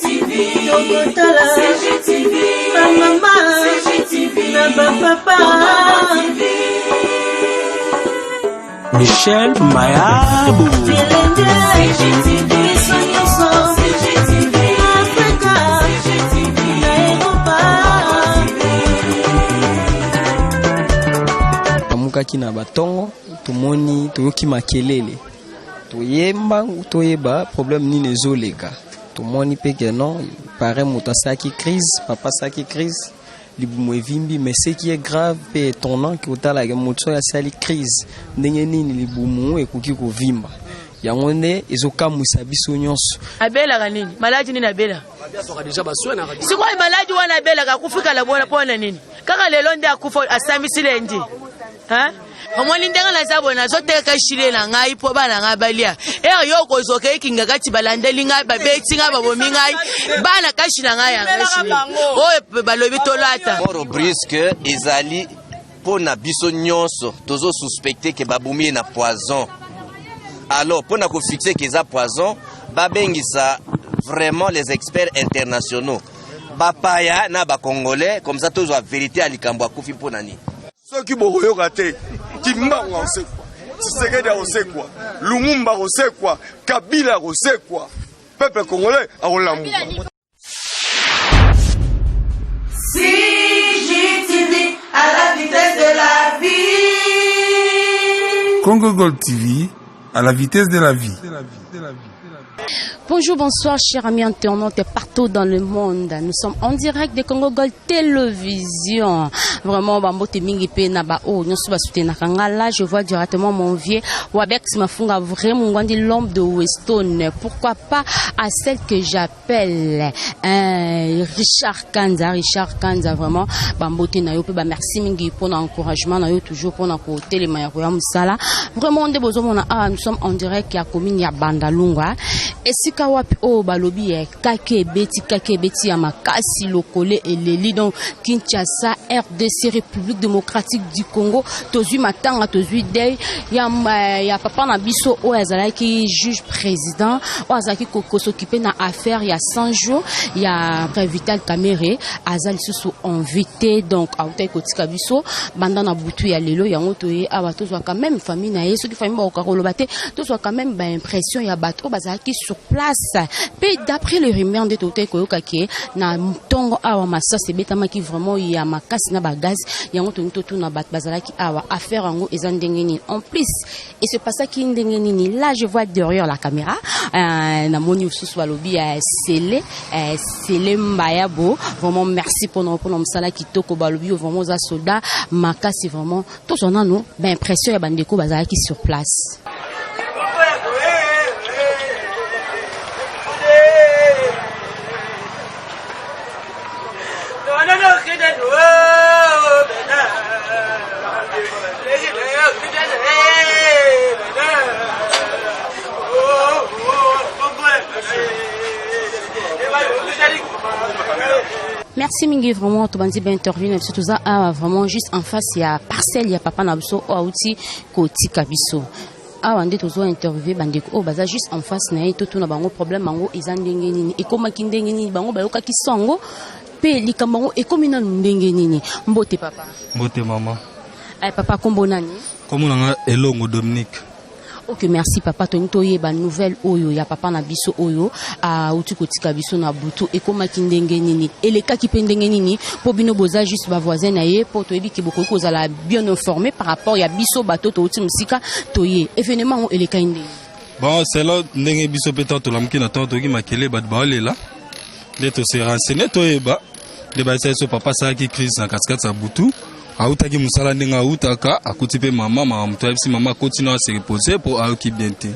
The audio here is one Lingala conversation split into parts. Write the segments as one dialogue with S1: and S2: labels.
S1: CGTV, tokotala CGTV, bamama CGTV, na bapapa
S2: Michel Mayabu
S1: bilenge CGTV, biso nyonso CGTV, Afrika CGTV, na Eropa.
S3: Amukaki na batongo, tomoni toyoki makelele, toyemba toyeba problème nini ezoleka. Tomoni mpe ke non, pare moto asalaki crise, papa asalaki crise, libumu evimbi. Mais ce qui est grave mpe étonnant ke otalaka moto oyo asali crise, ndenge nini libumu ekoki kovimba? Yango nde ezokamwisa biso nyonso.
S4: Abelaka nini? Maladi nini abelaka? Sikoyo maladi wana abelaka, akufikala bona mpona nini? Kaka lelo nde akufa, asambisi lendi. Omoni ndenge naza boye, nazoteka shile na ngai mpo bana ngai balia. Ere yo okozwa ekinga kati, balandeli ngai, babeti ngai, babomi ngai bana, kashi na ngai yanga shile oyo balobi tolata.
S5: Mort brusque ezali mpo na biso nyonso tozosuspecte ke babomi ye na poison. Alors, mpo na kofixe ke eza poison, babengisa vraiment les experts internationaux, bapaya na bacongolais, comme ça tozwa vérité ya likambo, akufi mpo na nini.
S6: Soki bokoyoka te, Kimbangu akosekwa, Tshisekedi akosekwa, Lumumba akosekwa, Kabila akosekwa, peuple congolais akolamuka.
S1: CGTV à la vitesse de la vie.
S7: Congo Gold TV à la vitesse de la vie.
S8: Bonjour, bonsoir, chers amis internautes partout dans le monde. Nous sommes en direct de Congo Gold Télévision. Vraiment, bambote mingi pe na ba o nyonso ba soutenir nga. Là, je vois directement mon vieux Wabex Mafunga, vraiment ngwandi, l'homme de Weston. Pourquoi pas à celle que j'appelle Richard Kanza, Richard Kanza, vraiment bambote na yo pe ba merci mingi pour l'encouragement na yo toujours pour na ko telema ya koya musala. Vraiment nde bozomona ah, nous sommes en direct ya commune ya Bandalungwa. Esika wapi oyo balobi ya kake ebeti, kake ebeti ya makasi, lokole eleli. Donc Kinshasa, RDC, République démocratique du Congo, tozwi matanga, tozwi deuil ya papa na biso oyo azalaki juge président, oyo azalaki kos'occuper na affaire ya 100 jours ya Vital Kamerhe. Aza lisusu invité, donc autaki kotika biso banda na butu ya lelo. Yango toye awa, tozwaka même famille na ye. Soki famille bakoka koloba te, tozwaka même baimpression ya bato oyo bazalaki sur place. Mpe d'après le rumeur nde totaki koyoka ke na ntongo awa masasi ebetamaki vraiment ya makasi na bagaz. Yango tolingi totuna bato bazalaki awa, affaire yango eza ndenge nini, en plus et se passaki ndenge nini. Là, je vois derrière la caméra namoni lisusu balobi ya Sele, Sele Mbayabo. Vraiment merci mpona mosala kitoko. Balobi yo vraiment oza soldat makasi. Vraiment tozwa nano baimpression ya bandeko bazalaki sur place. Merci mingi. Vraiment tobandi bainterview na biso. Toza awa vraiment juste en face ya parcelle ya papa na biso oyo auti kotika biso. Awa nde tozwa interview bandeko oyo baza juste en face na ye. Totuna bango problème yango eza ndenge nini, ekomaki ndenge nini, bango bayokaki sango mpe likambo yango ekomi nanu ndenge nini. Mbote papa.
S9: Mbote mama.
S8: Ay, papa, kombo nani?
S9: Kombo na nga Elongo Dominique.
S8: Ok, merci papa. Tolingi toyeba nouvelle oyo ya papa na biso oyo auti kotika biso na butu, ekomaki ndenge nini, elekaki mpe ndenge nini, mpo bino boza juste bavoisin na ye, mpo toyebi ke bokoki kozala bien informé par rapport ya biso bato touti mosika toye. Événement yango elekaki ndenge?
S9: Bon, selo ndenge biso mpe ntango tolamuki na ntango toyoki makele, bato baolela, nde tose renseigner, toyeba nde bayesa biso papa asalaki crise na katikati ya butu. Autaki mosala ndenge autaka, akuti mpe mama. Mama moto ayebisi mama akoti na ase repose mpo ayoki bien te.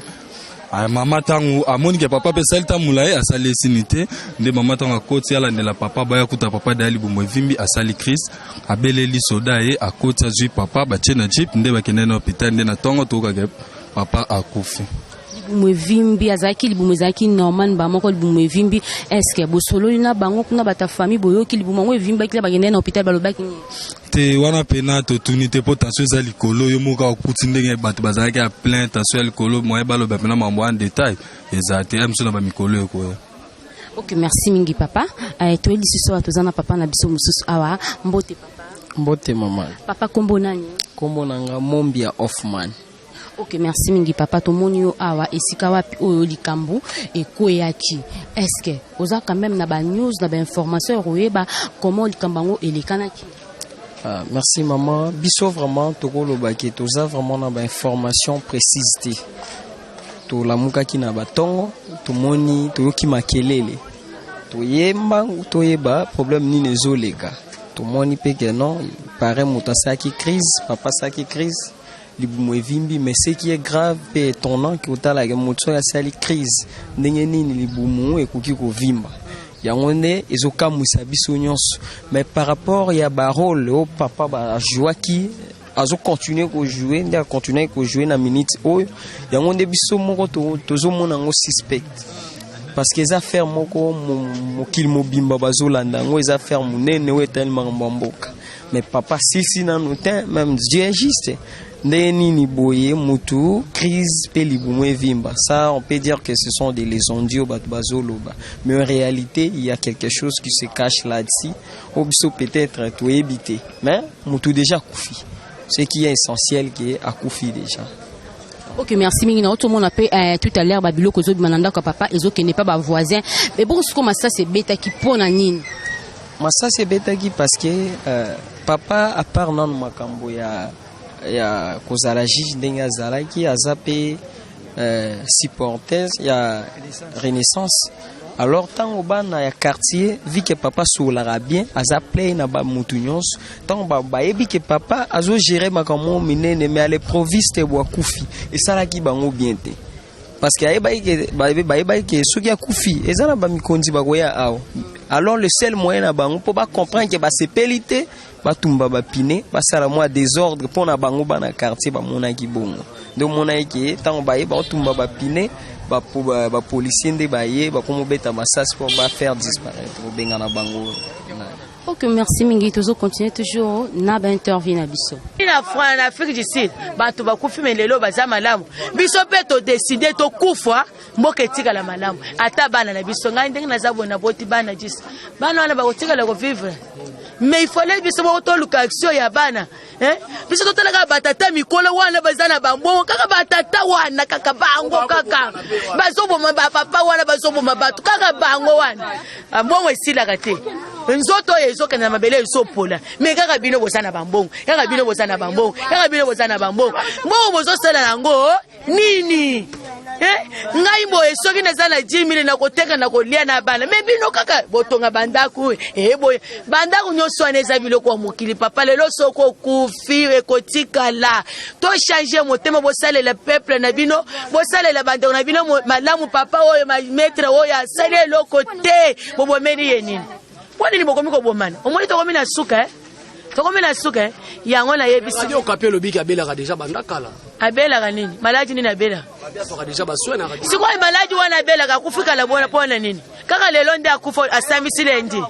S9: Mama ntango amoni ke papa mpe esali ntango molai asali esini te, nde mama ntango akoti alandela papa, baya kuta papa daya libumu evimbi, asali crise, abeleli soda ye, akoti, azwi papa, batie na jeep, nde bakende na hôpital. Nde na ntongo tokokake papa akufi.
S8: Libumu evimbi, azalaki libumu ezalaki normal, bamoko libumu evimbi. Est-ce bosololi na bango kuna, bato ya famille, boyoki libumu yango evimbaki, bakende na hôpital, balobaki nini?
S9: Te, wana mpena totuni te, mpo tension eza likolo. Yo moko akuti ndenge bato bazalaki ya plein, tension ya likolo, moye baloba mpena mambo en détail eza te. Ya miso na bamikolo ekoya.
S8: Ok, merci mingi papa. Toye lisusu awa, toza na papa na biso mosusu awa. Mbote papa.
S3: Mbote mama.
S8: Papa, kombo nani?
S3: Kombo na nga Mombia Hoffman.
S8: Ok, merci mingi papa. Tomoni yo awa esika wapi oyo likambo ekweyaki. Est ce que oza quand même na banews, na bainformation ya koyeba comment likambo yango elekanaki?
S3: Ah, merci maman. Biso vraiment tokolobaki, toza vraiment na bainformation précise te. Tolamukaki na batongo, tomoni, toyoki makelele, toyemba toyeba problème nini ezoleka. Tomoni mpe ke non, pare moto asalaki crise, papa asalaki crise, libumu evimbi. Mais ce qui est grave mpe étonnant ke otalaka moto oyo asali crise, ndenge nini libumu ekoki kovimba? Yango nde ezokamwisa biso nyonso. Mais par rapport ya barole oyo papa bajouaki, azocontinue kojouer nde acontinue kojouer na minute oyo, yango nde biso moko tozomona yango suspect, parce que eza affaire moko mokili mobimba bazolanda yango, eza affaire monene oyo etali makambo ya mboka. Mais papa silisi nanu te. Même Dieu est juste, ndenge nini boye mutu crise mpe libumu evimba? Ça, on peut dire que ce sont des légendes oyo bato bazoloba, mais en réalité il y a quelque chose qui se cache là-dessus oyo biso peut-être toyebi te. Mais mutu déjà akufi, ce qui est essentiel ke akufi déjà.
S8: Ok, merci mingi. Na otomona mpe tout à l'heure babiloko ezobima na ndako ya papa, ezokende mpe bavoisin. Mais bongo sikoyo masasi ebetaki mpo na nini?
S3: Masasi ebetaki parce que papa, à part nanu makambo ya kozala juge ndenge azalaki, aza mpe supporter ya Renaissance. Alors ntango bana ya quartier, vu que papa asololaka bien, aza play na bamutu nyonso, ntango bayebi ke papa azogérer makambo minene, mais à l'improviste bo akufi, esalaki bango bien te, parce que bayebaki ke soki akufi, eza na bamikonzi bakoya awa. Alors le seul moyen na bango mpo bacomprendre ke basepeli te, batumba bapine, basala mwa désordre mpo na bango. Bana quartier bamonaki bongo nde omonaki ke ntango baye baotumba bapine, bapolicier nde baye bakomobeta masasi mpo bafaire disparaître, kobenga na bango.
S8: Ok, merci mingi. Tozocontinue toujours na bainterview na biso.
S4: Na France, na Afrique du Sud, bato bakufi, mais lelo baza malamu. Biso mpe todécider tokufa, mboka etikala malamu, ata bana na biso. Ngai ndenge naza boye, naboti bana 10, bana wana bakotikala kovivre, mais il fallait biso moko toluka action ya bana. Biso totala kaka batata mikolo wana baza na bambongo, kaka batata wana, kaka bango, kaka bazoboma bapapa wana, bazoboma bato, kaka bango wana. Mbongo esilaka te, nzoto oyo ezokende na mabele, ezopola, mais kaka bino boza na bambongo, kaka bino boza na bambongo, kaka bino boza na bambongo. Mbongo bozosala yango nini? Ngai boye soki naza na 10 000, nakoteka, na kolia na bana. Mais bino kaka botonga bandako boye, bandako nyonso wana eza biloko ya mokili. Papa, lelo soki okufi, ekotikala. Tochange motema, bosalela peuple na bino, bosalela bandeko na bino malamu. Papa oyo, maître oyo asali eloko te, bobomeli ye nini? Mpo nini bokomi kobomana? Omoni, tokomi na suka, eh? Tokomi na suka, eh? Yango nayebisi.
S2: Okapi elobiki abelaka déjà banda kala.
S4: Abelaka nini? Maladi nini abelaka?
S2: Azwaka déjà basoin na radio.
S4: Sikoyo maladi wana abelaka, akufi kala bona mpo na nini kaka lelo nde akufa, asambisi lendi?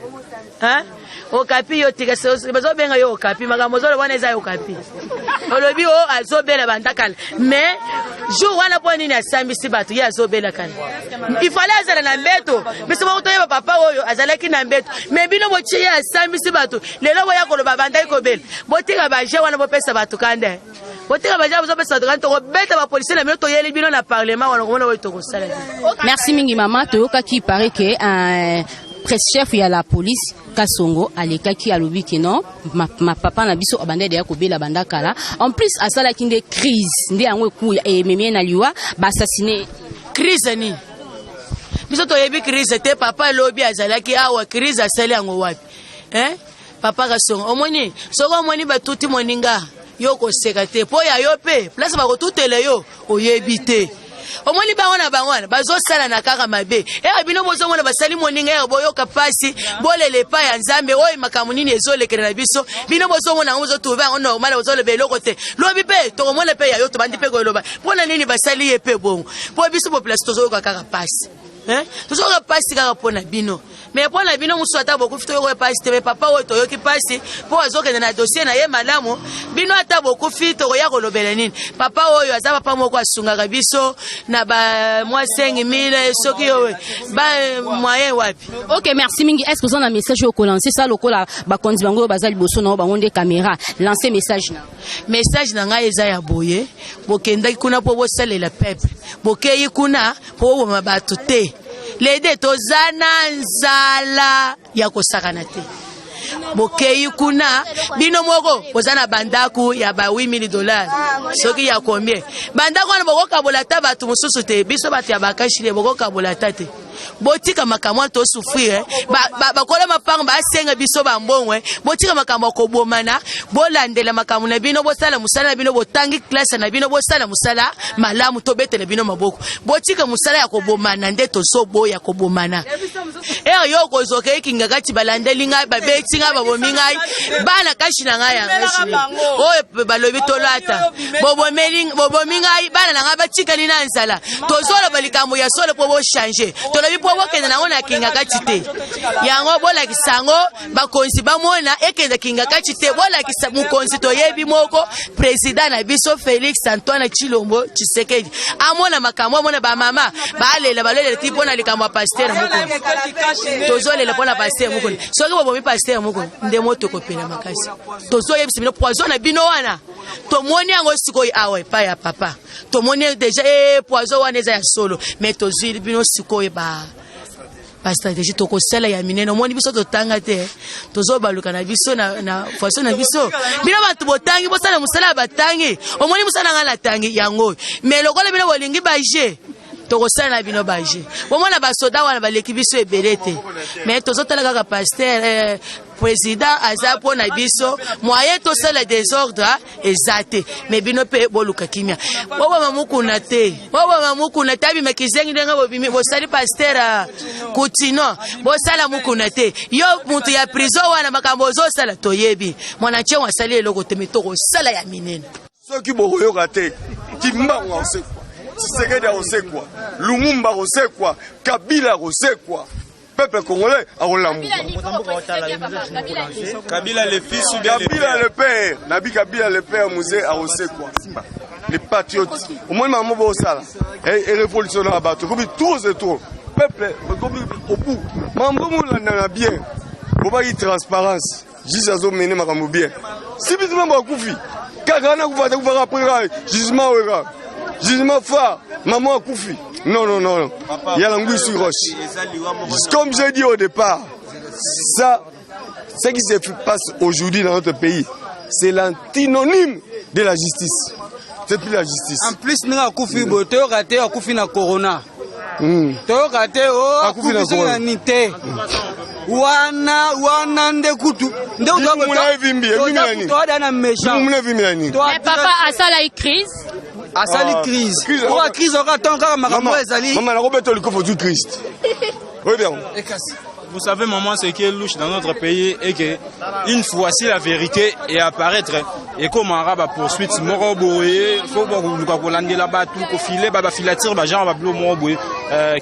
S4: Okapi, yo tika, bazobenga yo Okapi. Makambo ozoloba wana eza Okapi. Olobi o azobela banda kala, mais jour wana mpo nini asambisi bato? Ye azobela kala, il fallait azala na mbeto. Biso moko toyeba papa oyo azalaki na mbeto, mais bino botie ye asambisi bato, lelo boya koloba bandaki kobela. Botika baje wana, bopesa bato kanda. Botika baje, bozopesa bato kanda. Tokobeta bapolisier na bino, toyeli bino na parlement wana, komona oyo tokosala.
S8: Merci mingi mama. Toyokaki paraît que presse chef ya la police Kasongo alekaki, alobi ke non, ma papa na biso abanda deya kobela banda kala, en plus asalaki nde crise, nde yango ekuya ememi ye na liwa, baassassine.
S4: Crise nini? Biso toyebi crise te. Papa alobi azalaki awa, crise asali yango wapi, eh? Papa Kasongo, omoni, soki omoni batuti moninga, yo koseka te, mpo ya yo mpe place bakotutela yo oyebi te. Omoni bango na bango wana bazosala na kaka mabe. Eka bino bozomona basali moninga ya boyoka pasi, bolela epai ya Nzambe. Oyo makambo nini ezolekela na biso? Bino bozomona yango, bozotrouver yango normal, bozoloba eloko te. Lobi mpe tokomona mpe ya yo, tobandi mpe koloba mpo na nini basali ye mpe bongo, mpo biso population tozoyoka kaka pasi, tozoyoka pasi kaka mpo na bino. Mais mpo na bino mosusu, ata bokufi, toyoki mpasi te. Mais papa oyo, toyoki mpasi mpo azokende na dossier na ye malamu. Bino ata bokufi, tokoya kolobela nini? Papa oyo aza papa moko asungaka biso na ba mwa 5000, soki oyo ba moyen wapi.
S8: Ok, merci mingi. Est ce que oza na message oyo kolancer? Sa lokola bakonzi bango oyo baza liboso na yo, bango nde caméra, lance message na.
S4: Message na ngai eza ya boye: bokendaki kuna mpo bosalela peuple, bokei kuna mpo boboma bato te. Lede toza na nzala ya kosakana te. Bokei kuna, bino moko boza na bandako ya ba 8000 dollars, soki ya combien. Bandako wana bokokabola ata bato mosusu te. Biso bato ya bakashile, bokokabola ata te. Botika makambo wana, tosouffrir. Bakola mapango basenga biso bambongo. Botika makambo ya kobomana, bolandela makambo na bino, bosala mosala na bino. Botangi classe na bino, bosala mosala malamu, tobetela bino maboko. Botika mosala ya kobomana, nde tozoboya kobomana. Ere yo okozoka ekinga kati, balandeli ngai, babeti ngai, babomi ngai, bana kashi na ngai ya oyo balobi tolata, bobomi ngai, bana na ngai batikali na nzala. Tozoloba likambo ya solo mpo bochanger. Tolobi mpo bokende nango na kinga kati te. Yango bolakisa yango, bakonzi bamona, ekende kinga kati te. Bolakisa mokonzi, toyebi moko, président na biso Félix Antoine Tshilombo Tshisekedi, amona makambo, amona bamama balela, balolela ti mpo na likambo ya pasteur Mokolo. Tozolela mpo na pasteur Mokolo. Soki bobomi pasteur Mokolo, nde moto ekopela makasi. Tozoyebisa bino, poison na bino wana tomoni yango sikoyo awa epai ya papa. Tomoni déjà e poison wana eza ya solo, mais tozwi bino sikoyo ba stratégie, tokosala ya minene. Omoni, biso totanga te, tozobaluka na biso na façon na biso. Bino bato botangi, bosala mosala ya batangi. Omoni mosala ngai natangi yango, mais lokola bino bolingi baje, tokosala na bino baje. Bomona basoda wana baleki biso ebele te, mais tozotala kaka pasteur président aza mpo na biso. Moyen tosala désordre eza te, mais bino mpe boluka kimia. Boboma Mukuna te, boboma Mukuna te, abima kizengi ndenge bobimi bosali pasteur Kutino. Bosala Mukuna te. Yo mutu ya prison wana, makambo ozosala toyebi. Mwana ntiengo asali eloko te, mais tokosala ya minene.
S6: Soki bokoyoka te, Kimbangu akosekwa, Tshisekedi akosekwa, Lumumba akosekwa, Kabila akosekwa, peuple congolais akolambuka.
S10: Kabila le fils ou bien le
S6: Kabila
S10: père?
S6: Le père nabi, Kabila le père, Mzee akosekwa. Les patriotes, omoni mamo bosala erévolutionner bato, ekomi trop, c'est trop. Peuple ekomi au bout. Mambo molanda na bien, bobaki transparence, juge azomene makambo bien. Si biso mambo akufi kaka wana, akufa te, akufaka après kaka jugement oyo, kaka jugement phare, maman akufi. Non, non, non, il y a l'anguille sous roche. Comme j'ai dit au départ, ça, ce qui se passe aujourd'hui dans notre pays, c'est l'antinonyme de la justice. C'est plus la justice.
S10: En plus, ndenge akufi boye, toyoka te akufi na corona, toyoka te o
S6: Akufi na
S10: akufi soki
S6: corona.
S10: na nini te. Wana wana nde kutu nde
S6: Libumu na evimbi, evimbi na nini?
S10: Toada na méchant.
S6: Libumu na evimbi na nini?
S8: Mais papa asalaki crise.
S10: Asali
S6: Ah,
S10: crise.
S6: Crise.
S10: Oka crise, oka ntongo kaka makambo oyo ezali.
S6: Mama, nakobeta likofi, ozwi Christ oyebi yango.
S9: Vous savez, maman, ce qui est louche dans notre pays est que une fois si la vérité est apparaître et comme arabe poursuite moko boye, faut luka kolandela bato, kofile ba filature, ba genre ba bilo moko boye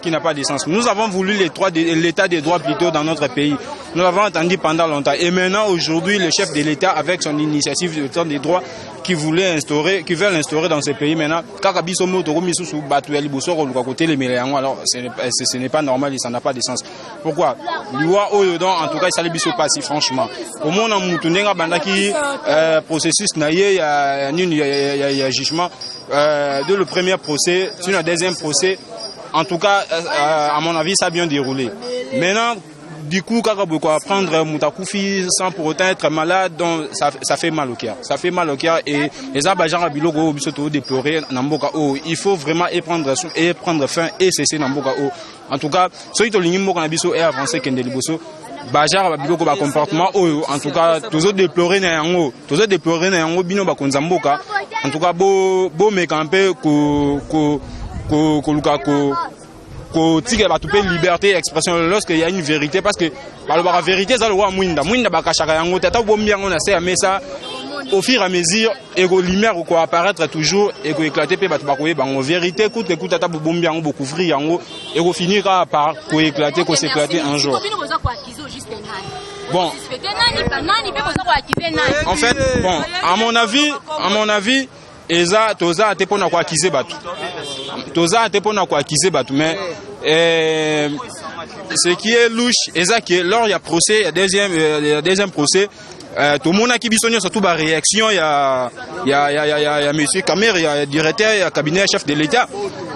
S9: qui n'a pas de sens. Nous avons voulu les droits de l'état des droits plutôt dans notre pays. Nous l'avons entendu pendant longtemps et maintenant, aujourd'hui, le chef de l'État, avec son initiative de temps des droits qui voulait instaurer, qui veut l'instaurer dans ce pays, maintenant kaka biso moto misusu, bato ya liboso koluka kotelemela yango. Alors ce n'est pas normal et ça n'a pas de sens. Pourquoi liwa oyo? Donc en tout cas, esali biso pasi, franchement, komona mutu ndenge abandaki processus na ye ya nini, ya jugement, de le premier procès sur le deuxième procès, en tout cas, à mon avis, ça a bien déroulé. Maintenant, du coup, kaka boye apprendre moto akufi sans pour autant être malade, donc ça fait mal au cœur, ça fait mal au cœur. Et eza ba genre biloko oyo biso todéplorer na mboka oyo. Il faut vraiment et prendre fin et cesser na mboka oyo. En tout cas, soki tolingi mboka na biso e avancer, kende liboso, ba genre babiloko, bacomportement oyo, en tout cas tozodéplorer na yango, tozodéplorer na yango. Bino bakonzi ya mboka, en tout cas bomeka mpe koluka kotikela bato mpe liberté d'expression lorsque il y a une vérité, parce que balobaka vérité eza lokola mwinda. Mwinda bakashaka yango te, ata bombi yango na se ya mesa. Au fur et à mesure eko lumière ko apparaître toujours, eko éclater pe bato bakoyeba yango. Vérité coûte que coûte, ata bobombi yango, bocouvrir yango, eko finir kaka par ko éclater, ko s'éclater un jour. Bon, en fait, bon, à mon avis, eza toza te mpona koaccuser bato, toza te mpona koaccuser bato, mais ce qui est louche eza ke lors ya procès ya deuxième procès, tomonaki biso nyonso tu baréaction ya monsieur Kamerhe, ya directeur ya cabinet chef de l'État,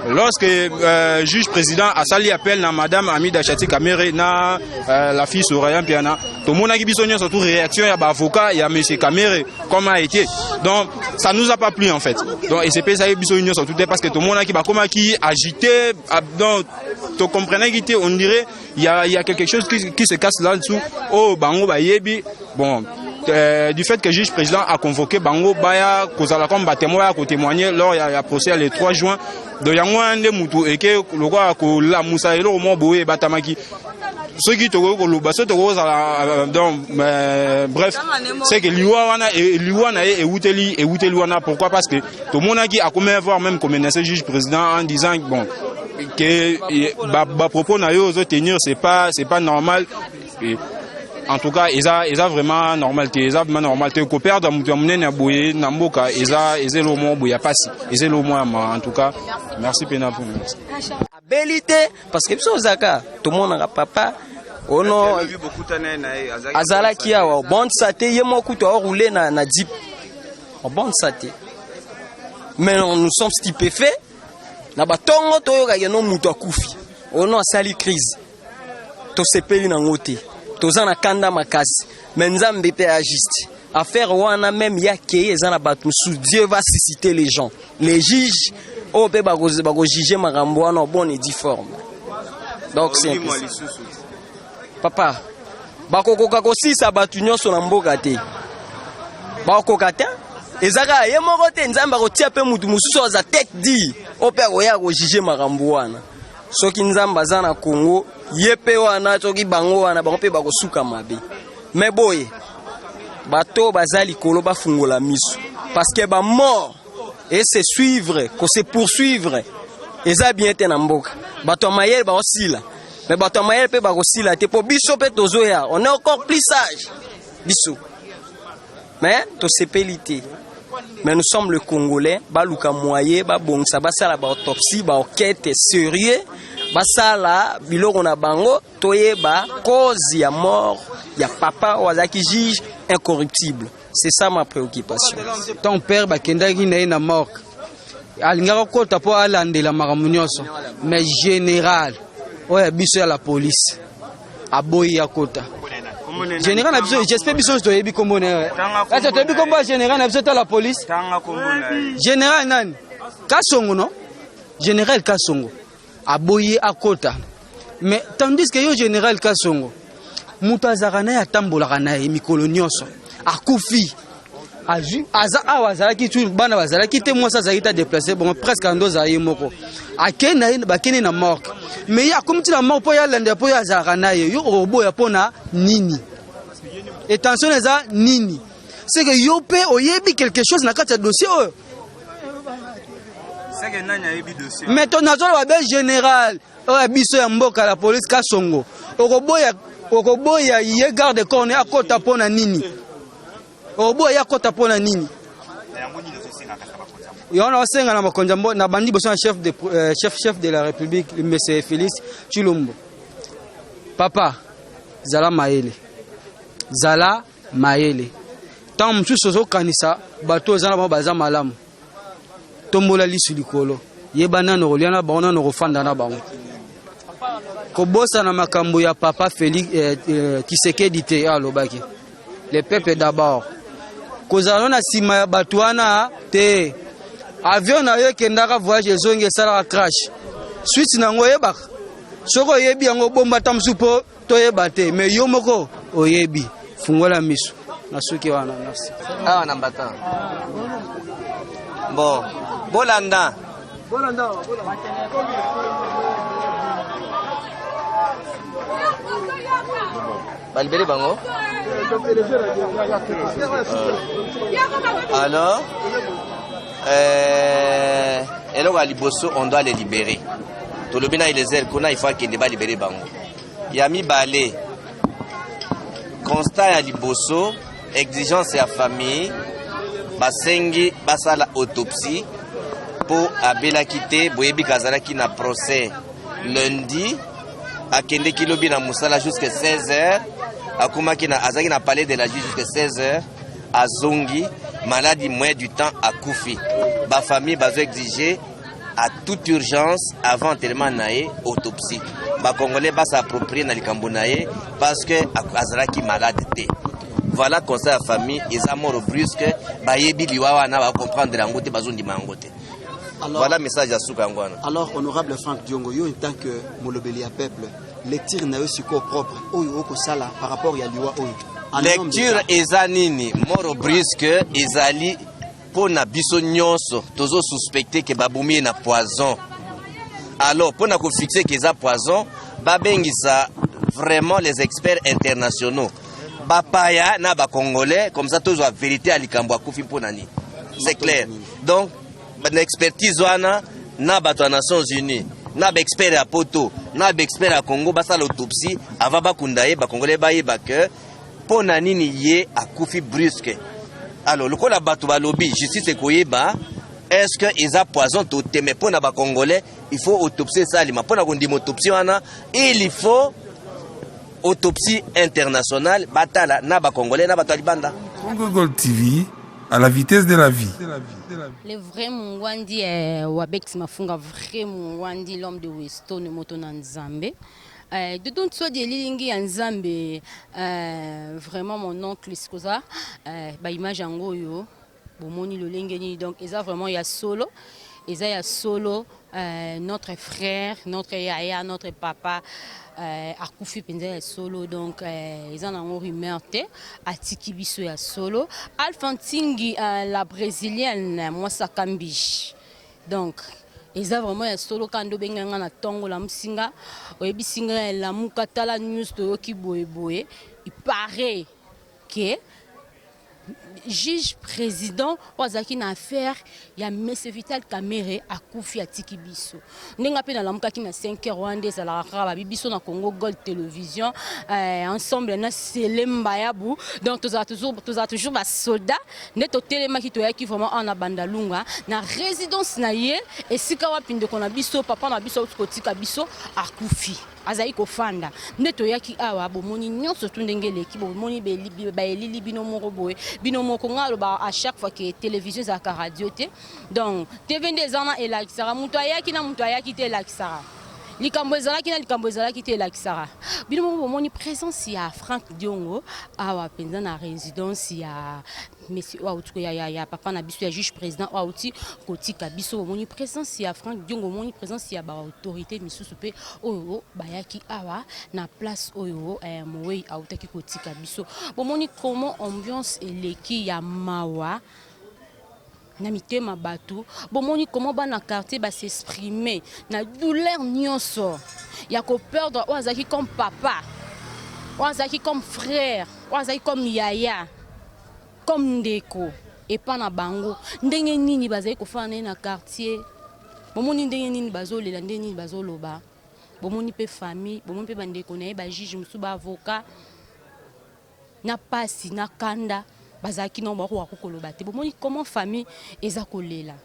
S9: lorsque juge président asali appel na madame Amida Chati Kamerhe na la fille Soraya Mpiana. Tomonaki biso nyonso tu réaction ya baavocat ya monsieur Kamerhe comme a été. Donc ça nous a pas plu en fait. Donc esepesaki biso nyonso tu te parce que tomonaki bakomaki agité. Donc tocomprenaki te, on dirait il y a quelque chose qui se casse là-dessous oyo bango bayebi. Bon, du fait que juge président a convoqué bango baya kozala comme batémoin, baya kotémoigner lors ya procès le 3 juin. Donc yango wana nde mutu eke lokola kolamusa eloko moko boye ebatamaki. Soki tokoki koloba, soki tokoki kozala, donc bref, c'est que liwa wana, liwa na ye ewuteli wana. Pourquoi? Parce que tomonaki akomi voir même komenacer juge président en disant bon que bapropos na yo ozotenir, c'est pas normal. Et, en tout cas, eza vraiment normal te, eza vraiment normal te koperdre moto ya monene ya boye na mboka. Eza eloko moko boye ya pasi, eza eloko moko ya ma. En tout cas, merci mpena mpo
S3: Abeli te parce que biso ozalaka tomonaka papa ono azalaki awa bonne santé, ye moko kutu aoroule na jeep en bonne santé. Mais nous sommes stupéfaits na batongo toyokaki no moto akufi, ono asali crise. Tosepeli nango te, toza na kanda makasi, mais Nzambe mpe ajuste affaire wana. Même ya kei eza na bato mosusu, Dieu va susciter les gens, les juges oyo mpe bakojuge makambo wana en bonne et due forme. Donc c'est un peu ça. Papa, bakokoka kosisa bato nyonso na mboka te, bakokoka te. Eza kaka ye moko te, Nzambe akotia mpe mutu mosusu aza tête dure oyo mpe akoya kojuge makambo wana. Soki Nzambe aza na Kongo, ye mpe wana, soki bango wana, bango mpe bakosuka mabe. Me boye bato baza likolo bafungola miso parce que bamort ese suivre kose poursuivre eza bien te na mboka. Bato ya mayele baosila, me bato ya mayele mpe bakosila te mpo biso mpe tozoya, on est encore plus sage biso, mais tosepeli te. Mais nous sommes le Congolais, baluka moyen babongisa, basala baautopsie, baenquête sérieux, basala biloko na bango, toyeba cause ya mort ya papa oyo azalaki juge incorruptible. C'est ça ma préoccupation.
S10: Ton père bakendaki na ye na morgue, alingaka kota mpo alandela makambo nyonso, mais général oyo ya biso ya la police aboyi ya kota. Général na biso, j'espère biso nyonso toyebi kombo na ye. Kasi toyebi kombo ya général na biso ta la police, général nani? Kasongo, no, général Kasongo aboyi akota. Mais tandis que yo général Kasongo, moto azalaka na ye, atambolaka na ye mikolo nyonso, akufi, azwi aza awa, azalaki tu, bana bazalaki te, mwasi azalaki te, adéplacer bongo presque ando ozala ye moko, akei na ye, bakende na morgue. Mais ye akomi ti na morgue mpo ye alandela, mpo ye azalaka na ye. Yo okoboya mpo na nini? Intention eza nini? C'est que yo mpe oyebi quelque chose na kati ya dossier oyo. Mais to nazoloba be général oyo ya biso ya mboka la police Kasongo, okoboya ye garde corps akota mpo na nini? Oboya ye akota mpo na nini? Yango naosenga na mokonzi na bandi liboso na chef de la République, monsieur Félix Tshilombo. Papa, zala mayele, zala mayele. Ntango mosusu ozokanisa bato oza na bango baza malamu, tombola lisu likolo, yeba nano kolia na bango, nano kofanda na bango. Kobosana makambo ya papa Félix Tshisekedi te, alobaki le peuple d'abord. Kozala no na nsima ya bato wana te. Avion na yo ekendaka voyage, ezongi, esalaka crash, suite nango oyebaka. Soki oyebi yango, obomba ata mosusu mpo toyeba te, mais yo moko oyebi. Fungola miso na suki wana. Merci.
S5: Awa na mbata, bon, bolanda.
S10: Bolanda.
S5: Balibele bango. Alors euh, eloko ya liboso, on doit les libérer. Tolobi na Eliezer kuna, il faut akende balibérer bango. Ya mibale, constat ya liboso, exigence ya famille, basengi basala autopsie mpo abelaki te. Boyebi ke azalaki na procès lundi, akendeki lobi na mosala jusque 16 heures, akomaki na, azalaki na palais de la justice jusque 16 heures, azongi maladi, moins du temps akufi. Bafamille bazo exiger à toute urgence, avant enterrement na ye, autopsie. Bacongolais bas'approprie na likambo na ye parce que azalaki malade te. Voilà conseil ya famille, eza mort brusque. Bayebi liwa wana, bacomprendre yango te, bazondima yango te. Voilà message ya suka, yango wana.
S11: Alors, honorable Frank Diongo, yo en tant que molobeli ya peuple, lecture na yo sikoyo propre oyo okosala par rapport ya liwa oyo? En nom
S5: Lecture eza nini? Mort brusque ezali mpo na biso nyonso tozosuspecte ke babomi ye na poison. Alors, mpo na kofixe ke eza poison, babengisa vraiment les experts internationaux, bapaya na bacongolais, comme ça tozwa vérité ya likambo, akufi mpo na nini. C'est clair. Donc na expertise wana, na bato ya Nations Unies, na baexpert ya Poto, na baexpert ya Congo, basala autopsie avant bakunda ye. Bacongolais bayeba ke mpo na nini ye akufi brusque. Alors, lokola bato balobi justice ekoyeba est-ce que eza poison to te, mais mpo na bacongolais, il faut autopsie esalema. Mpo na kondima autopsie wana, il faut autopsie internationale, batala na bacongolais na bato ya libanda.
S7: Congo Gold TV, à la vitesse de la vie.
S8: Le vrai Mungwandi eh, Wabex Mafunga, vrai Mungwandi, l'homme de Weston, moto na Nzambe. Doudou Ntsodi elilingi ya Nzambe, vraiment mon oncle sikoza ba image yango oyo bomoni lolenge nini. Donc eza vraiment ya solo, eza ya solo, notre frère, notre yaya, notre papa akufi mpenza ya solo. Donc eza nango rumeur te, atiki biso ya solo. Alpha Ntingi, la brésilienne mwasa Kambi, donc eza vraiment ya solo. Kaka nde obengai nga na ntongo, lamusi nga, oyebisi nga elamuka, tala news toyoki boyeboye, il paraît ke juge président oyo azalaki na affaire ya monsieur Vital Kamerhe akufi, atiki biso. Ndenge mpe nalamukaki na 5 heures wana, nde ezalaka kaka babi biso na Congo Gold Télévision, ensemble na Selemba Yabu. Donc tozala toujours, tozala toujours basoldat. Nde totelemaki, toyaki vraiment awa na Bandalunga, na résidence na ye, esika wapi ndeko na biso, papa na biso auti kotika biso, akufi, azali kofanda. Nde toyaki awa, bomoni nyonso tu ndenge eleki, bomoni baelili bino moko boye, bino moko. Ngai aloba à chaque fois ke télévision ezalaka radio te. Donc TV nde eza wana, elakisaka moto ayaki na moto ayaki te, elakisaka likambo ezalaki na likambo ezalaki te, elakisaka. Bino moko bomoni présence ya Frank Diongo awa mpenza na résidence ya monsieur oyo auti ya papa na biso, ya juge président oyo auti kotika biso. Bomoni présence ya Frank Diongo, omoni présence ya baautorité misusu mpe oyo bayaki awa na place oyo mowei autaki kotika biso. Bomoni comment ambiance eleki ya mawa na mitema bato. Bomoni comment bana quartier bas'exprime na douleur nyonso ya koperdre oyo azalaki comme papa, oyo azalaki comme frère, oyo azalaki comme yaya, comme ndeko epa na bango. Ndenge nini bazali kofanda na ye na quartier, bomoni ndenge nini bazolela, ndenge nini bazoloba. Bomoni mpe famille, bomoni mpe bandeko na ye, bajuge mosusu, baavocat, na pasi na kanda bazalaki nango, bakoka koloba te. Bomoni comment famille eza kolela.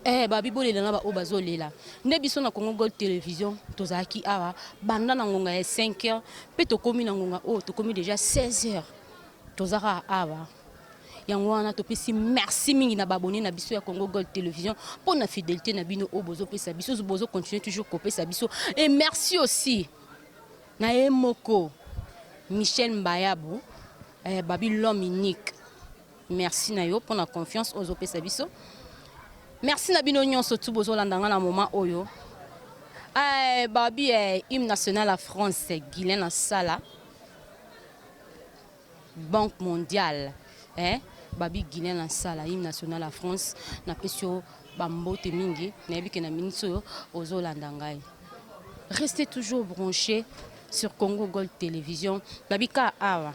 S8: Babi bolela na baoyo bazolela. Nde biso na Congo Gold Télévision tozalaki awa banda na ngonga ya 5 heures, mpe tokómi na ngonga oyo, tokómi déjà 16 heures, toza kaka awa. Yango wana topesi merci mingi na baabonnés na biso ya Congo Gold Télévision mpo na fidélité na bino oyo bozopesa biso, bozocontinue toujours kopesa biso. Et merci aussi na ye moko Michel Mbayabu, babi l'homme unique, merci na yo mpo na confiance oyo ozopesa biso. Merci na bino nyonso tu bozolanda nga na moment oyo. Babi hymne national ya France, Guilain Asala, Banque mondiale, babi Guilain Asala, hymne national ya France, napesi yo bambote mingi. Nayebi ke na miniti oyo ozolanda ngai. Restez toujours branché sur Congo Gold Télévision. Babi ka awa.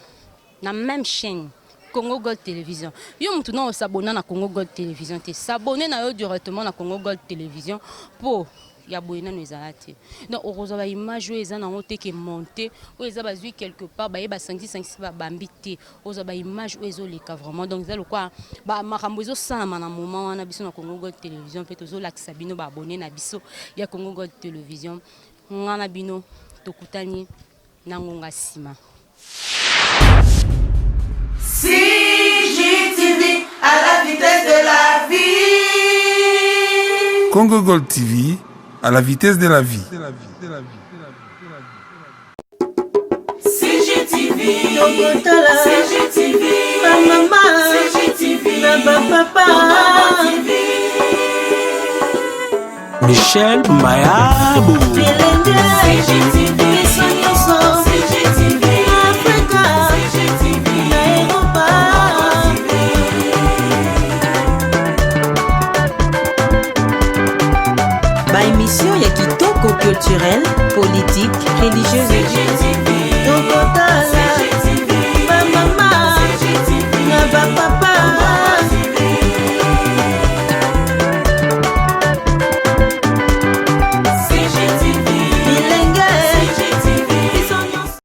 S8: Na même chaîne Congo Gold Télévision. Yo mutu na osabona na Congo Gold Télévision te. S'abonner na yo directement na Congo Gold Télévision po ya boye nanu ezala te. Donc okozwa ba image oyo eza nango te ke monte oyo eza bazwi quelque part baye basangisi sangisi babambi te. Ozwa ba image oyo ezoleka vraiment donc eza lokwa ba makambo ezosalama na moment wana biso na Congo Gold Télévision mpe tozolakisa bino ba abonné na biso ya Congo Gold Télévision. Nga na bino tokutani na ngonga nsima.
S1: CGTV à la vitesse de la vie.
S7: Congo Gold TV à la vitesse de la vie.
S1: CGTV, Tokotala, CGTV, ba mama, CGTV, na ba papa, TV.
S12: Michel Mayabo.
S1: CGTV.